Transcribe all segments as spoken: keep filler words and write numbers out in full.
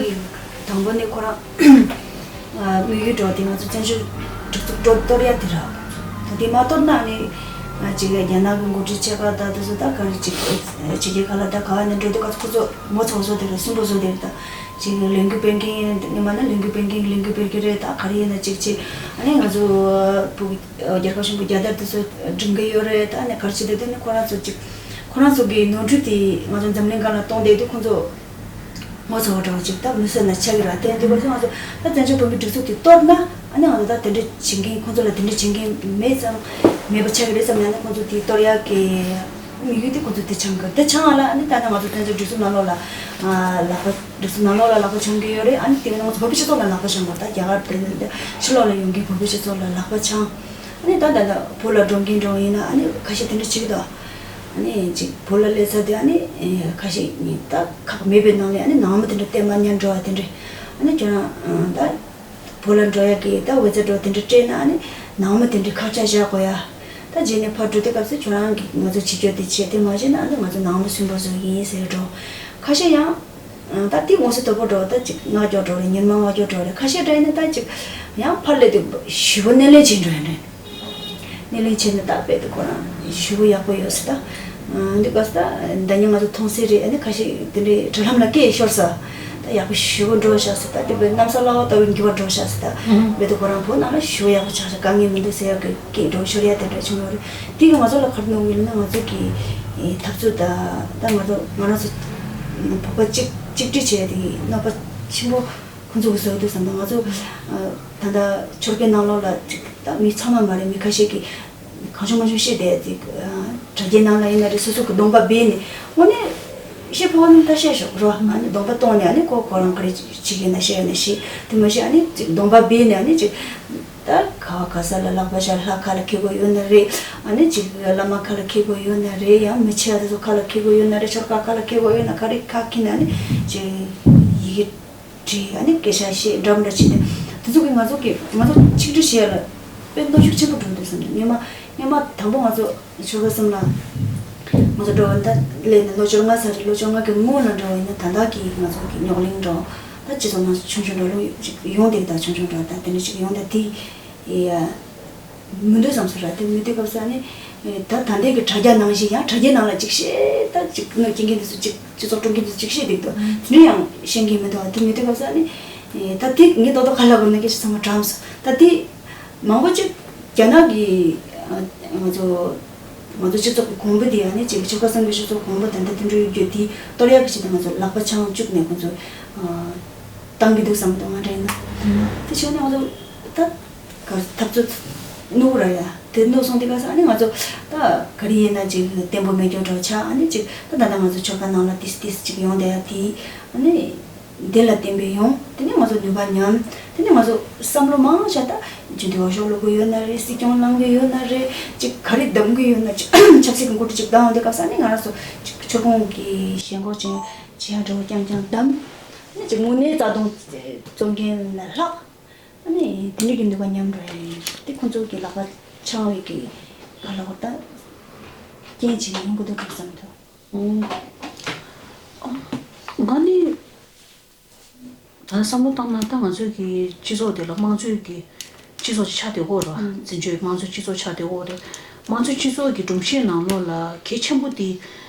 དང་པོ་ནས་ཁོ་རང་དམིགས་ཡུལ་འགྲོ་དེ་ང་ཚོ་བཙན་བྱོལ་སྒྲིག་འཛུགས་གཏོར་གཏོར་ཡ་དེ་ར། ད་དེ་མ་གཏོར་ན་ནི་ཅིག་རྒྱ་ནག་གི་འགོ་ཁྲིད་ཆེ་ཁག་ད་དེ་ཚོ་ད་ག་རེ་ཅིག་ཕྱི་རྒྱལ་ཁག་ལ་ད་ག་བ་ནས་འགྲོ་དུས་ཁོ་ཚོ་ངོ་ཚ་བོ་བཟོ་དེ་རེད། སུན་པོ་བཟོ་དེ་རེད། ད་ཅིག་ལས་འགུལ་སྤེལ་མཁན་ཡིན་ན་ནི་མ་ན་ལས་འགུལ་སྤེལ་མཁན་ལས་འགུལ་སྤེལ་གི་རེད། ད་ག་རེ་ཡིན་ན་ཅིག་ཅིག་ཨ་ནི་ང་ཚོ་བོད་རྒྱལ་ཁབ་ཆེན་པོ་རྒྱལ་དར་དེ་ཚོ་སྒྲེང་གི་ཡོད་རེད། ད་ནི་ག་རེ་བྱེད་དེ་དུས་ནི་ཁོ་རང་ཚོ་ཅིག་ཁོ་རང་ཚོ་གི་ནོར་འཁྲུལ་དེ་ང་ཚོ་འཛམ་གླིང་སྒང་ལ་གཏོང་བསྡད་དུས་ཁོ་ཚོ་ངོ་ཚ་བོ་འདྲ་བོ་ཅིག་ད་མི་སེམས་ན་ཆགས་ཀྱི་ར། དེ་འདི་བ་ཚོ་ང་ཚོ་ད་བཙན་བྱོལ་བོད་མིའི་སྒྲིག་འཛུགས་དེ་གཏོར་ན་ཨ་ནི་ང་ཚོ་ད་དེ་འདྲ་བྱེད་མཁན་ཁོ་ཚོ་ལ་དེ་འདྲ་བྱེད་མཁན་མེད་ཙང་མེད་པ་ཆགས་ཀྱི་རེད་བསམ་ཡང་ན་ཁོ་ཚོ་དེ་གཏོར་ཡག་གི་དམིགས་ཡུལ་དེ་ཁོ་ཚོ་དེ་འཆང་གི་དེ་འཆང་ཨ་ལ་ཨ་ནི་ད་ལྟ་ང་ཚོ་བཙན་བྱོལ་སྒྲིག་འཛུགས་ནང་ལོགས་ལ་ལག་པ་སྒྲིག་འཛུགས་ནང་ལོགས་ལ་ལག་པ་འཆང་གི་ཡོད་རེད། ཨ་ནི་དེ་བས་ན་ང་ཚོ་བོད་པའི་སྤྱི་ཚོགས་ལ་ལག་པ་འཆང་དགོས། ད་རྒྱ་གར་དེ་ཕྱི་ལོགས་ལ་ཡོང་མཁན་བོད་པའི་སྤྱི་ཚོགས་ལ་ལག་པ་འཆང་། ཨ་ནི་ད་ད་ལྟ་བོད་ལ་འགྲོ་མཁན་འགྲོ་ཡིན་ན་ཨ་ནི་ཁ་ཤས་དེ་འདྲ་བྱེད་ཀྱི་འདུག་ཨ་ནི་ཅིག་བོད་ལ་སླེབས་ཚར་དུས་ཨ་ནི་ཁ་ཤས་ཉིན་ད་ཁག་མེད་པའི་ནང་ནས་ཨ་ནི་ནང་མི་དེ་འདྲ་བལྟས་མ་ཉན་འགྲོ་བ་དེ་འདྲ། ཨ་ནི་ཁྱོད་རང་ད་བོད་ལ་འགྲོ་ཡག་གི་ད་ཝི་ཛ་འགྲོ་དེ་འདྲ་སྤྲད་ན་ཨ་ནི་ནང་མི་དེ་འདྲ་ཁག་ཆག་བཞག་དགོས་ཡ། ད་རྗེས་ནས་ཕར་འགྲོ་དུས་སྐབས་སུ་ཁྱོད་རང་གིས་ང་ཚོ་བྱེད་རྒྱུ་དེ་བྱེད། དེ་མ་བྱས་ན་ཨ་ནི་ང་ཚོ་ནང་མི་སུན་པོ་བཟོ་གི་ཡིན་ཟེར་འགྲོ། ཁ་ཤས་ཡང་ད་དེ་མངོན་གསལ་དོད་པོ་འགྲོ། ད་ཅིག་ངག་སྐྱོར་འགྲོ་རེད། ཉིན་མ་ངག་སྐྱོར་འགྲོ་རེད། ཁ་ཤས་འདྲ་ཡིན་ན་ད་ཅིག་ཡང་ཕར་སླེབས་དུས་ཞུ་བོ་སྣེ་ལེན་བྱེད་འགྲོ་ཡ་འདྲ། སྣེ་ལེན་བྱས་ནས་ད་དཔེ་དེ་ཁོ་རང་ཞུ་བོ་ཡག་པོ་ཡོད་ཟེར། ད་འདི་ག་ས་ད་ཉིན་ང་ཚོ་མཐོང་སྲིད་རེད། ཨ་ནི་ཁ་ཤས་དེ་འདྲའི་དྲ་ལམ་ལ་སྐད་ཤོར་ས། ད་ཡག་པོ་ཞུ་བོ་འགྲོ་ཤག་ཟེར། ད་དེ་བས་གནམ་ས་བླ་འོག་ལྟ་བུའི་འགྱུར་བ་འགྲོ་ཤག་ཟེར། ད་དཔེ་དེ་ཁོ་རང་བོད་ནང་ལ་ཞུ་བོ་ཡག་པོ་ཆགས་ཤག་དཀའ་ངལ་མི་འདུག་ཟེར་ཡག་གི་སྐད་འགྲོ་ཤོར་ཡ་དེ་འདྲ་བྱུང་ཡོད་རེད། དེ་གི་ང་ཚོ་ལ་ག་རེ་གནང་གི་ཡོད་ན་ང་ཚོ་གི་འཐབ་རྩོད་ད་ད་ང་ཚོ་ང་རང་ཚོ་བོད་པ་གཅིག་གཅིག་སྒྲིལ་བྱས་ཏེ་རྣམ་པ་ཆེན་པོ་ཁོང་ཚོ་གི་བཟོ་འདུག་བསམ་ད་ང་ཚོ་ད་ལྟ་ཆོལ་ཁའི་ནང་ལོགས་ལ་ཅིག་ད་མི་ཚང་མ་མ་རེད། མི་ཁ་ཤས་ཀྱིས་གང་བྱུང་མང་བྱུང་བཤད་བསྡད་ཅིག་དྲ་རྒྱའི་ནང་ལ་ཡིན་ན་རེད། སོ་སོ་གི་གདོང་པ་སྦས་ནས་དངོས་གནས་བཤད་ཕོད་པ་ནི་ད་བཤད་ཤོག་རོ། ཨ་ནི་གདོང་པ་སྟོན་ནས་ཨ་ནི་ཁོ་ཁོ་རང་ག་རེ་བྱེད་ཀྱི་ཡོད་ན་བཤད་ཡོད་ན་བཤད། དེ་མ་བཤད་ཨ་ནི་ཅིག་གདོང་པ་སྦས་ནས་ཨ་ནི་ཅིག་ད་ག་བ་ག་ས་ལ་ལག་པ་བཞག་ལྷ་ཁ་ལ་འཁྱེར་དགོས་ཡོད་ན་རེད། ཨ་ནི་ཅིག་བླ་མ་ཁ་ལ་འཁྱེར་དགོས་ཡོད་ན་རེད། ཡང་མི་ཆེ་བ་དེ་ཚོ་ཁ་ལ་འཁྱེར་དགོས་ཡོད་ན་རེད། ཆོལ་ཁ་ཁ་ལ་འཁྱེར་དགོས་ཡོད་ན་ག་རེ་ཁ་འཁྱེར་ན་ཨ་ནི་ཅིག་ཡི་གེ་བྲིས་ཨ་ནི་སྐད་ཆ་བཤད་འདྲ་མི་འདྲ་བྱས་ཏེ་དེ་ཚོ་གིས་ང་ཚོ་གི་ང་ཚོ་ཆིག་སྒྲིལ་བྱེད་ཡ་ལ་དཔེ་གནོན་ཤུགས་ཆེན་པོ་འགྲོ་འདུག་བསམ་ནས་སྔོན་མ་སྔོན་མ་དང་པོ་ང་ཚོ་ཆོལ་ཁ་གསུམ་ལ་ང་ཚོ་འགྲོ་བ་ད་སླེབས་ནས་ལོ་བཅོ་ལྔ་ཚར་རེད། ལོ་བཅོ་ལྔ་གི་སྔོན་ལ་འགྲོ་བ་ཡིན་ན་ད་ལྟ་གི་ང་ཚོ་གི་རྙོག་གླེང་འགྲོ་ད་སྤྱི་ཚོགས་ནང་ཆུང་ཆུང་འགྲོ་ལུགས་ཅིག་ཡོང་བསྡད་ཀྱི་ད་ཆུང་ཆུང་འགྲོ་ད་དེ་འདྲ་ཅིག་ཡོང་བསྡད་དེ། ཡ། མི་འདོད་བསམ་སོང་ར། དེ་མི་འདོད་སྐབས་སུ་ཨ་ནི། ད་ད་ལྟའི་གི་དྲ་རྒྱ་ནང་བཞིན་ཡང་དྲ་རྒྱའི་ནང་ལ་ཅིག་བཤད་ད་ཅིག་གནོད་སྐྱེལ་མཁན་དེ་ཚོ་ཅིག་སྤྱི་ཚོགས་དཀྲུག་མཁན་དེ་ཚོ་ཅིག་བཤད་འདུག་ད་དེ་འདྲ་ཡང་བཤད་མཁན་མི་འདུག་དེ་མི་འདོད་སྐབས་སུ་ཨ་ནི། ད་དེ་ངས་ཏོག་ཏོག་ག་ལ་དགོས་ན་སྐད་ཆ་ཚང་མ་དྲངས་སོང་། ད་དེ་མང་པོ་ཅིག་རྒྱ་ནག་གི་ང་ཚོ་ང་ཚོ་སྤྱི་ཚོགས་ཀྱི་གོང་བུ་དེ་ཨ་ནི་ཅིག་ཆོལ་ཁ་གསུམ་གྱི་སྤྱི་ཚོགས་གོང་བུ་དེ་འདྲ་དེ་འདྲ་ཡོད་རྒྱུ་དེ་གཏོར་ཡག་གི་ཆེད་དུ་ང་ཚོ་ལག་པ་འཆང་བཅུག་ནས་ཁོང་ཚོ་བཏང་གི་འདུག་བསམ་གི་འདུག་ང་འདྲ་ཡིན་ན། དེ་བྱས་ནས་ང་ཚོ་ད། ག་འཐབ་རྩོད་ནོར་བུ་ར་ཡ། དེ་འདུག་སོང་དེ་ག་ས་ཨ་ནི་ང་ཚོ་ད་ག་རེ་ཡིན་ན་ཅིག་བརྟན་པོ་མེད་རྒྱུ་འདྲ་བོ་ཆགས། ཨ་ནི་ཅིག་ད་ད་ལྟ་ང་ཚོ་ཆོལ་ཁ་ནང་ལ་ཏིས་ཏིས་ཅིག་ཡོང་བསྡད་ཡ་དེ་ཨ་ནི་དེ་ལ་བརྟེན་པའི་ཡོང་དེ་ནི་ང་ཚོ་ནུས་པ་ཉམས། དེ་ནི་ང་ཚོ་བསམ་བློ་མང་ཆེ་ད་རྒྱུན་མཐུད་འོས་ཤོག་སློག་གི་ཡོད་ན་རེད། སྲིད་སྐྱོང་བླང་གི་ཡོད་ན་རེད། ཅིག་ག་རེ་གདམ་གི་ཡོད་ན་ཅིག་ཆབ་སྲིད་ཀྱི་འགོ་ཁྲིད་ཅིག་བདམས་འོང་དེ་ག་ས་ཨ་ནི་ང་རང་ཚོ་ཅིག་ཆོལ་ཁོངས་ཀྱི་ཞེན་ཁོག་ཅན་བྱེད་ཡ་འདྲ་བོ་རྐྱང་རྐྱང་བདམས། ཨ་ནི་ཅིག་དངོས་གནས་རྩ་དོན་རྩོད་མཁན་ལ་ལྷག་ཨ་ནི་དེ་འདྲ་གི་ནུས་པ་ཉམས་འགྲོ་ཡ་ཡིན། དེ་ཁོང་ཚོ་གི་ལག་པ་འཆང་བའི་གི་ག་ལ་བར་ད་རྐྱེན་ཅིག་ཡིན་དགོས་འདུག་བསམ་འདུག་ཨོ། ང་ནི་ད་བསམ་བློ་བཏང་ན་ད་ང་ཚོའི་གི་སྤྱི་ཚོགས་དེ་ལ་དམངས་གཙོའི་གི་སྤྱི་ཚོགས་ཅིག་ཆགས་བསྡད་ཡོད་རེད་བ། ཨང་། བཙན་བྱོལ་དམངས་གཙོའི་སྤྱི་ཚོགས་ཆགས་བསྡད་ཡོད་རེད། དམངས་གཙོའི་སྤྱི་ཚོགས་ཀྱི་སྒྲོམ་གཞིའི་ནང་ལོགས་ལ་གལ་ཆེན་པོ་དེ།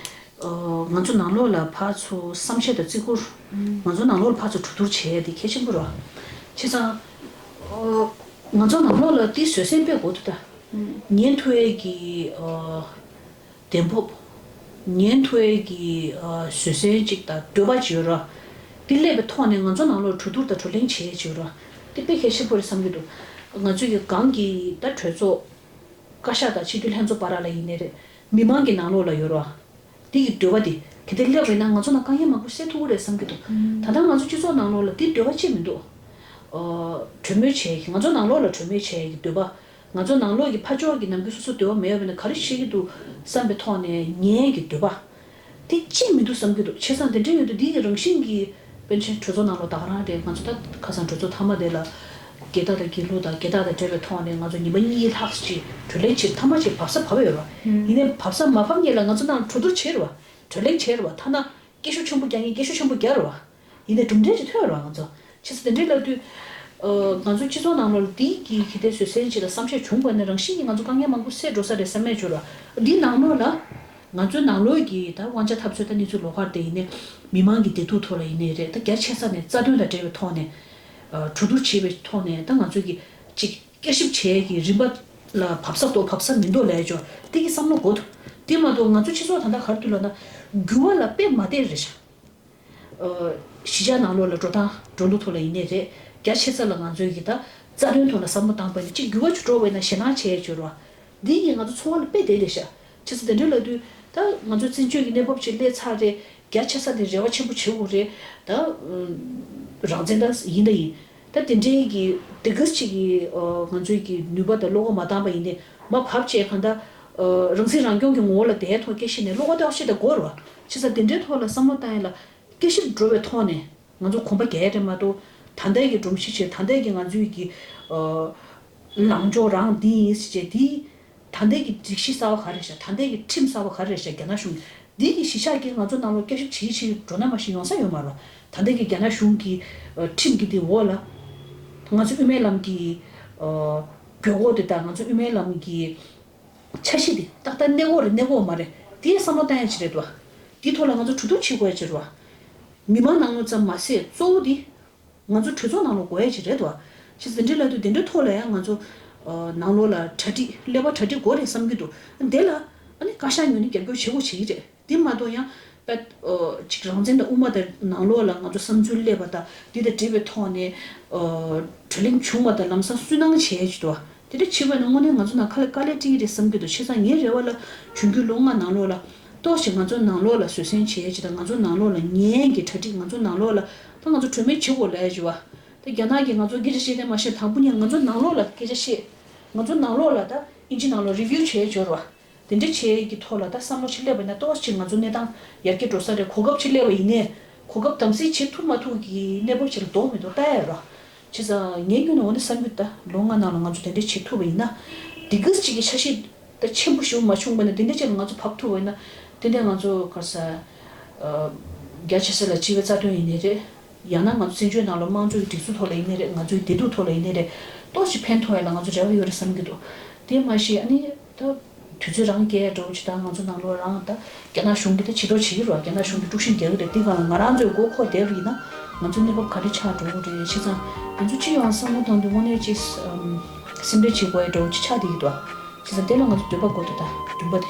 ཨ། ང་ཚོ་ནང་ལོགས་ལ་ཕར་ཚུར་བསམ་ཤེས་དང་བརྩི་བཀུར། ཨང་། ང་ཚོ་ནང་ལོགས་ལ་ཕར་ཚུར་གྲོས་བསྡུར་བྱེད་ཡ་དེ་གལ་ཆེན་པོ་རེད་བ། བྱས་ཙང་། ཨ། ང་ཚོ་ནང་ལོགས་ལ་དེ་བཟོད་བསྲན་དཔེ་དགོས་འདུག་ད། ཨང་། ཉན་ཐུབ་ཡས་ཀྱི། ཨ། གདེང་སྤོབས། ཉན་ཐུབ་ཡས་ཀྱི། ཨ། བཟོད་བསྲན་ཅིག་དང་འདོད་པ་ཅིག་ཡོད་རེད་བ། དེ་སླེབས་པའི་ཐོག་ནས་ང་ཚོ་ནང་ལོགས་གྲོས་བསྡུར་དང་བགྲོ་གླེང་བྱེད་ཡས་ཅིག་ཡོད་རེད་བ། དེ་དཔེ་གལ་ཆེན་པོ་རེད་བསམ་གྱི་འདུག་ང་ཚོ་གི་གོང་གི་ད་གྲོས་ཚོགས། བཀའ་ཤག་དང་སྤྱི་འཐུས་ལྷན་ཚོགས་བར་ལ་ཡིན་ནའི་རེད། མི་མང་གི་ནང་ལོགས་ལ་ཡོད་རེད་བ། དེ་གི་འདོད་པ་དེ་གལ་ཏེ་སླེབས་པ་ཡིན་ན་ང་ཚོ་ནང་དཀའ་ངལ་མང་པོ་སེལ་ཐུབ་ཀྱི་རེད་བསམ་གྱི་འདུག་ད་ལྟ་ང་ཚོ་སྤྱི་ཚོགས་ནང་ལོགས་ལ་དེ་འདོད་པ་ཅིག་མི་འདུག་ཨ། གྲོས་མོལ་བྱེད་ཀྱི་ང་ཚོ་ནང་ལོགས་ལ་གྲོས་མོལ་བྱེད་ཀྱི་འདོད་པ། ང་ཚོ་ནང་ལོགས་ཀྱི་ཕར་ཕྱོགས་ཀྱི་ནམ་རྒྱུན་སོ་སོ་འདོད་པ་མེད་པ་ཡིན་ན་ག་རེ་བྱེད་ཀྱི་འདུག་བསམ་པའི་ཐོག་ནས་ཉན་གྱི་འདོད་པ། དེ་ཅིས་མི་འདུག་བསམ་གྱི་འདུག་བྱས་ཙང་དེ་འདྲ་ཡོད་དུས་འདི་ཡི་རང་བཞིན་གྱིས་པཎ་ཆེན་གྲོས་ཚོགས་ནང་ལོགས་ད་ག་རང་རེད། ང་ཚོ་ད་ཁ་སང་གྲོས་ཚོགས་མཐའ་མ་དེ་ལ་རྒྱལ་དར་དང་དགེ་ལུགས་དང་རྒྱལ་དར་དང་འབྲེལ་བའི་ཐོག་ནས་ང་ཚོ་ཉི་མ་གཉིས་ལྷག་ཅིག་བགྲོ་གླེང་བྱེད། མཐའ་མ་ཅིག་བབས་ས་བབས་ཡོད་རེད་བ། ཡིན་ནའི་བབས་ས་མ་བབས་སྔོན་ལ་ང་ཚོ་ནང་གྲོས་བསྡུར་བྱས་རེད་བ། བགྲོ་གླེང་བྱས་རེད་བ། ཐ་ན་སྐད་ཤུགས་ཆེན་པོ་རྒྱག་མཁན་སྐད་ཤུགས་ཆེན་པོ་རྒྱག་རེད་བ། ཡིན་ནའི་གྲུབ་འབྲས་ཅིག་ཐོན་རོགས་ང་ཚོ། བྱས་ཙང་དེ་འདྲའི་ལབ་དུས། ཨ། ང་ཚོ་སྤྱི་ཚོགས་ནང་ལོགས་ལ་དེའི་གི་གི་དེ་བཟོད་བསྲན་ཅིག་ལ་བསམ་ཤེས་བྱུང་བ་ནི་རང་བཞིན་གྱིས་ང་ཚོ་དཀའ་ངལ་མང་པོ་སེལ་འགྲོ་ས་རེད་བསམ་མེད་བྱོས་རོགས། འདི་ནང་ལོགས་ལ། ང་ཚོའི་ནང་ལོགས་ཀྱི་ད་དབང་ཆ་འཐབ་རྩོད་ད་གནས་ཚུལ་ལོགས་ཀར་དེ་ཡིན་ནའི། མི་མང་གི་བདེ་སྡུག་ཐོག་ལ་ཡིན་ནའི་རེད། ད་རྒྱ་ཆེ་ས་ནས་རྩ་དོན་དང་འབྲེལ་བའི་ཐོག་ནས། ཨ། གྲོས་བསྡུར་བྱེད་པའི་ཐོག་ནས་ད་ང་ཚོས་ཀྱི་ཅིག་བསྐྱར་ཞིབ་བྱེད་ཀྱི་རིམ་པ་ལ་བབས་ས་འདུག་བབས་ས་མི་འདུག་ལབ་ཡ་ཅོ་དེ་གི་བསམ་བློ་དགོས་འདུག་དེ་མ་གཏོགས་ང་ཚོ་སྤྱི་ཚོགས་ད་ལྟ་ག་རེ་འདུག་ལབ་ན། འགྱུར་བ་ལ་དཔེ་མ་བལྟས་རེད་ཤག་ཨ། གཞིས་ཆགས་ནང་ལོགས་ལ་འགྲོ་སྟངས་འགྲོ་ལུགས་ཐོག་ལ་ཡིན་ནའི་རེད། རྒྱ་ཆེ་ས་ལ་ང་ཚོའི་གི་ད་རྩ་དོན་ཐོག་ལ་བསམ་བློ་བཏང་པ་ཡིན་ན་གཅིག་འགྱུར་བ་ཅིག་འགྲོ་བ་ཡིན་ན་ཞེད་སྣང་བྱས་ཡ་ཅོ་རོ། འདི་ཡིས་ང་ཚོ་འཚོ་བ་ལ་དཔེ་བདེ་བདེ་ཤག་བྱས་ཙང་དེ་འདྲ་ལབ་དུས་ད་ང་ཚོ་བཙན་བྱོལ་གྱི་གནས་བབ་ཅིག་སླེབས་ཚར་རེད། རྒྱ་ཆེ་ས་དེ་རེ་བ་ཆེན་པོ་བྱེད་དགོས་རེད། ད་རང་བཙན་ད་ཡིན་ད་ཡིན། ད་དེ་འདྲའི་གི་དེ་ག་ཅིག་གི་ང་ཚོའི་གི་ནུས་པ་དང་བློ་ཁོག་མ་བཏང་པ་ཡིན་ནའི་མ་བབས་བྱས་གང་ད་རང་སྲིད་རང་སྐྱོང་གི་ངོ་བོ་ལ་བསྡད་ཐོག་སྐད་ཤེས་ནས་བློ་ཁོག་ཏོག་ཙམ་ད་དགོས་རེད་བ། བྱས་ཙང་དེ་འདྲའི་ཐོག་ལ་བསམ་བློ་བཏང་ཡ་ལ། སྐྱབས་ཞིབ་འགྲོ་བའི་ཐོག་ནས་ང་ཚོ་གོམ་པ་རྒྱག་ཡ་རེད་མ་གཏོགས། ད་ལྟའི་གི་སྒྲོམ་གཞི་བྱས། ད་ལྟའི་གི་ང་ཚོའི་གི་ཨ། ལངས་ཕྱོགས་རང་འདི་ཡིན་ཟེར་བྱས་དེ། ད་ལྟའི་གི་སྒྲིག་གཞི་གསར་བ་ག་རེ་བཞག་ད་ལྟའི་གི་ཁྲིམས་གསར་བ་ག་རེ་བཞག་རྒྱ་ནག་གཞུང་གི་འདི་གི་གཞི་བཞག་གི་ང་ཚོ་ནང་ལོགས་སྐྱབས་ཞིབ་བྱེད་ཀྱི་བྱེད་ཀྱི་འགྲོ་ན་མ་གཞི་ཡོང་ས་ཡོད་མ་རེད། ད་ལྟའི་གི་རྒྱ་ནག་གཞུང་གི་ཨ། ཁྲིམས་ཀྱི་འདི་འོག་ལ་ང་ཚོ་དབུ་མའི་ལམ་གྱི་ཨ། དགོས་མཁོ་དེ་དང་ང་ཚོ་དབུ་མའི་ལམ་གྱི་འཆར་གཞི་འདི་ཏག་ཏག་གནས་དགོས་རེད་གནས་དགོས་མ་རེད། དེའི་བསམ་བློ་བཏང་ཡ་ཅིག་རེད་དོ། དེའི་ཐོག་ལ་ང་ཚོ་གྲོས་བསྡུར་བྱེད་དགོས་ཡ་ཅིག་རེད་བ། མི་མང་ནང་ལོགས་ཙམ་མ་ཟད་གཙོ་བོ་འདི་ང་ཚོ་གྲོས་ཚོགས་ནང་ལོགས་དགོས་ཡ་ཅིག་རེད་དོ། ཅིག་འཛིན་གྲྭ་ལ་དུས་དེ་འདྲའི་ཐོག་ལ་ཡང་ང་ཚོ་ཨ། ནང་ལོགས་ལ་གྲ་སྒྲིག་ཀླད་པ་གྲ་སྒྲིག་དགོས་རེད་བསམ་གྱི་འདུག་དེ་ལ་ཨ་ནི་བཀའ་ཤག་ངོས་ནས་རྒྱབ་སྐྱོར་བྱེད་དགོས་བྱེད་ཀྱི་རེད། དེ་མ་གཏོགས་ཡང་དཔེ་ཨ། ཅིག་རང་བཙན་དང་དབུ་མ་དང་ནང་ལོགས་ལ་ང་ཚོ་བསམ་ཚུལ་སླེབས་པ་དང་དེ་དང་འབྲེལ་བའི་ཐོག་ནས་ཨ། གྲོས་གླེང་བྱུང་བ་དང་ལམ་སང་སུན་སྣང་བྱས་ཀྱི་འདུག་དེ་འདྲ་བྱེད་པ་ཡིན་ན་དངོས་གནས་ང་ཚོ་ནང་ཁ་ལ་དཀའ་ལས་འཕྲད་ཀྱི་རེད་བསམ་གྱི་འདུག་བྱས་ཙང་ངའི་རེ་བ་ལ་འབྱུང་འགྱུར་ལོ་ལྔ་ནང་ལོགས་ལ་ཏོག་ཙམ་ང་ཚོ་ནང་ལོགས་ལ་བཟོད་བསྲན་བྱས་ཀྱི་དང་ང་ཚོ་ནང་ལོགས་ལ་ངན་གྱི་གྲ་སྒྲིག་ང་ཚོ་ནང་ལོགས་ལ་ད་ང་ཚོ་གྲོས་མོལ་བྱེད་དགོས་ལབ་ཡ་ཅིག་བ། ད་རྒྱ་ནག་གིས་ང་ཚོ་སྐད་ཆ་བཤད་དེ་མ་བཤད་དང་པོ་ཉིད་ང་ཚོ་ནང་ལོགས་ལ་སྐད་ཆ་བཤད། ང་ཚོ་ནང་ལོགས་ལ་ད་ཨིན་ཇི་ནང་ལོགས་རི་བིའུ་བྱས་ཡ་ཅིག་ཡོད་རེད་བ། དེ་འདྲ་བྱས་ཀྱི་ཐོག་ལ་ད་བསམ་བློ་ཅིག་སླེབས་པ་ཡིན་ན་ཏོག་ཙམ་ང་ཚོ་གནས་སྟངས་ཡར་རྒྱས་འགྲོ་ས་རེད། གོ་སྐབས་ཅིག་སླེབས་པ་ཡིན་ནའི་གོ་སྐབས་དམ་འཛིན་བྱེད་ཐུབ་མ་ཐུབ་ཀྱི་གནས་བབ་ཅིག་ལ་ལྡོག་མི་འདུག་ལྟ་ཡ་རོ། བྱས་ཙང་ངའི་ངོས་ནས་འོ་ན་བསམ་རྒྱུ་ད་ལོ་ལྔ་ནང་ལ་ང་ཚོ་དེ་འདྲ་བྱེད་ཐུབ་པ་ཡིན་ན། དེ་གི་ཅིག་གི་འཆར་གཞི་ད་ཆེན་པོ་ཞིག་མ་བྱུང་བ་ན་དེ་འདྲ་ཅིག་ལ་ང་ཚོ་བབས་ཐུབ་པ་ཡིན་ན། དེ་འདྲ་ང་ཚོ་ག་རེ་ཟ། རྒྱ་ཆེ་ས་ལ་སྤྱི་པའི་རྩ་དོན་ཡིན་ནའི་རེད། ཡང་ན་ང་ཚོ་བཙན་བྱོལ་ནང་ལ་དམངས་གཙོའི་སྒྲིག་འཛུགས་ཐོག་ལ་ཡིན་ནའི་རེད། ང་ཚོའི་བདེ་སྡུག་ཐོག་ལ་ཡིན་ནའི་རེད། ཏོག་ཙམ་ཕན་ཐོགས་ཡ་ལ་ང་ཚོ་རེ་བ་ཡོད་རེད་བསམ་གྱི་འདུག་དེ་མ་ཤེས་ཨ་ནི་ད་དུས་ཚོད་རང་བསྐྱལ་ཡ་འདྲ་བོ་ཅིག་དང་ང་ཚོ་ནང་ལོགས་རང་ད་རྒྱ་ནག་གཞུང་གིས་ད་ཇུས་གཏོགས་བྱེད་ཀྱི་རེད་བ། རྒྱ་ནག་གཞུང་གིས་དཀྲུག་ཤིང་རྒྱག་གི་རེད། དེ་སྒང་ལ་ང་རང་ཚོའི་མགོ་འཁོར་བསྡད་པ་ཡིན་ན་ང་ཚོ་གནས་བབ་ག་རེ་ཆགས་འགྲོ་གི་རེད། བྱས་ཙང་དེ་ཚོ་སྤྱི་ཡོངས་བསམ་བློ་བཏང་དུས་དངོས་གནས་ཅིག་སེམས་ཁྲལ་བྱེད་དགོས་ཡ་འདྲ་བོ་ཅིག་ཆགས་བསྡད་ཀྱི་འདུག་བྱས་ཙང་དེ་ལ་ང་ཚོ་འདོད་པ་དགོས་འདུག་ད་བདུན་པ་དེ།